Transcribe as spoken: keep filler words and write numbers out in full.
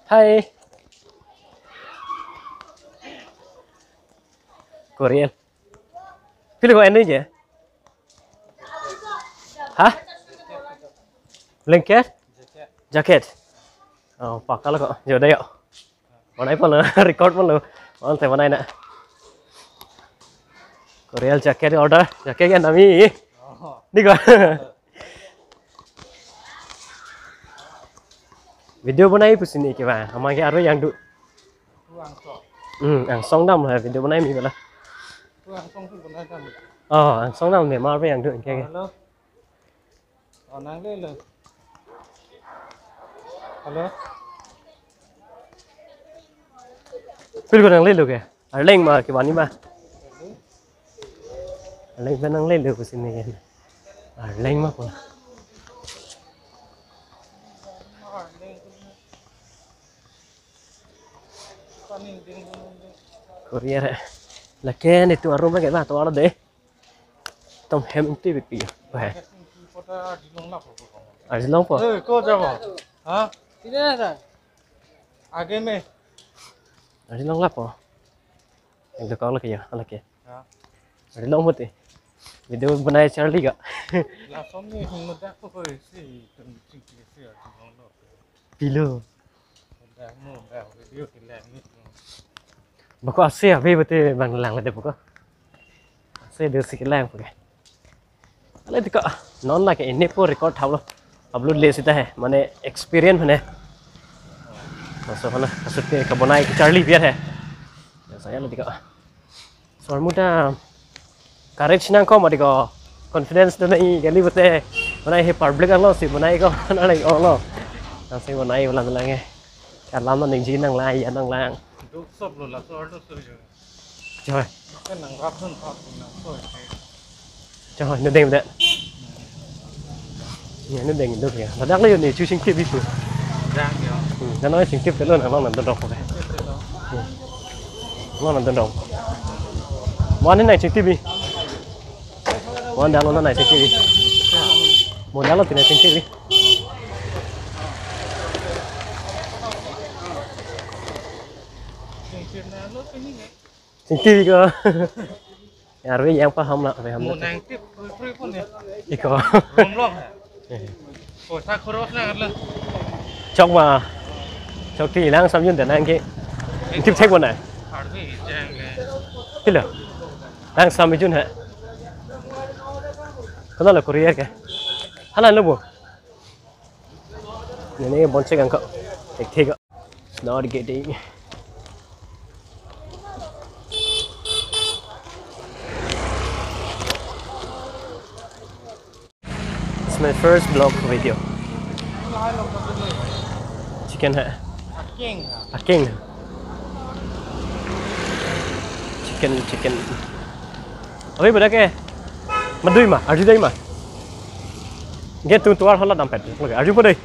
Hai. Korean. Pilo ko anu je? Hah? Blanket? Jacket. Oh, pakka lo ko. Yo, da yo. Bonai ponlo, record ponlo. Bonai te bonai na. Korean jacket order. Jacket ke nami. Ni ko. Video bonai pusi ni ke ba. Ama ke aro yang du. Hmm, angsong damlo video bonai mi bala. Oh, angsong damlo, mar yang du ke. Hello. Oh, nanglelo. Hello. Pil ko nanglelo ke? Arleng ma ke bani ma. Arleng pen nanglelo pusi ni ke. Arleng ma ko. Korea re. Lake ni tu arum ke ba tu aro de. Tom hem ingti bik pi. Wah. Arjulong po. Eh, ko jabo? Ha? Sini ada. Age me. Arjulong lapo. Ekdom kok lake ya, lake. Ya. Arjulong po te. Video bonai charli ka. Lason ni hung medak po ko si tum chingki si Arjulong lo. Pilo. Bako ase ave bete bang lang le de bako. Ase de si kelang bako. Ale tiko non lake ini po record thaplo. Upload le sita hai. Mane experience mane. Maso hana kasut ke kabonai ke charli biar hai. Ya saya le tiko. Sormu ta courage nangkok mati ko, confidence do nai kali bete. Bonai he public anglo si bonai ko nang lang olo. Nang si bonai ulang lang eh. Alam nang ji nang lai ya nang lang. Duk sop lo laso arlo so jo. Choi. Kan nang rap dun thap nang so. Choi, nu deng det. Ya, nu deng duk ya. Ladak le yo ni chu singtip bisu. Dang yo. Hmm, dan oi singtip telo nang long nang dodok ko. Hmm. Long nang dodok. Mo ni nang singtip bi. Mo dan lo nang singtip bi. Mo dan lo tin singtip bi. Singtip ko. Ya, arve yang paham lah, paham. Mo lah. Nang tip, free free pon ya. Iko. Rum long. Eh. Poisa khoros nang lo. Chok ma. Chok ti lang sam jun dan nang ke. Tip thek pon na. Arve jang le. Pilo. Lang sam jun ha. Kono lo courier ke. Hala lo bo. Nene bonchek angko. Thek thek. Not getting. It's my first vlog video. Chicken hai. Aking. Aking. Chicken, chicken. Abhi bada ke? Madui ma, arju dai ma. Ge tu tuar hala dampet. Oke, arju po dai.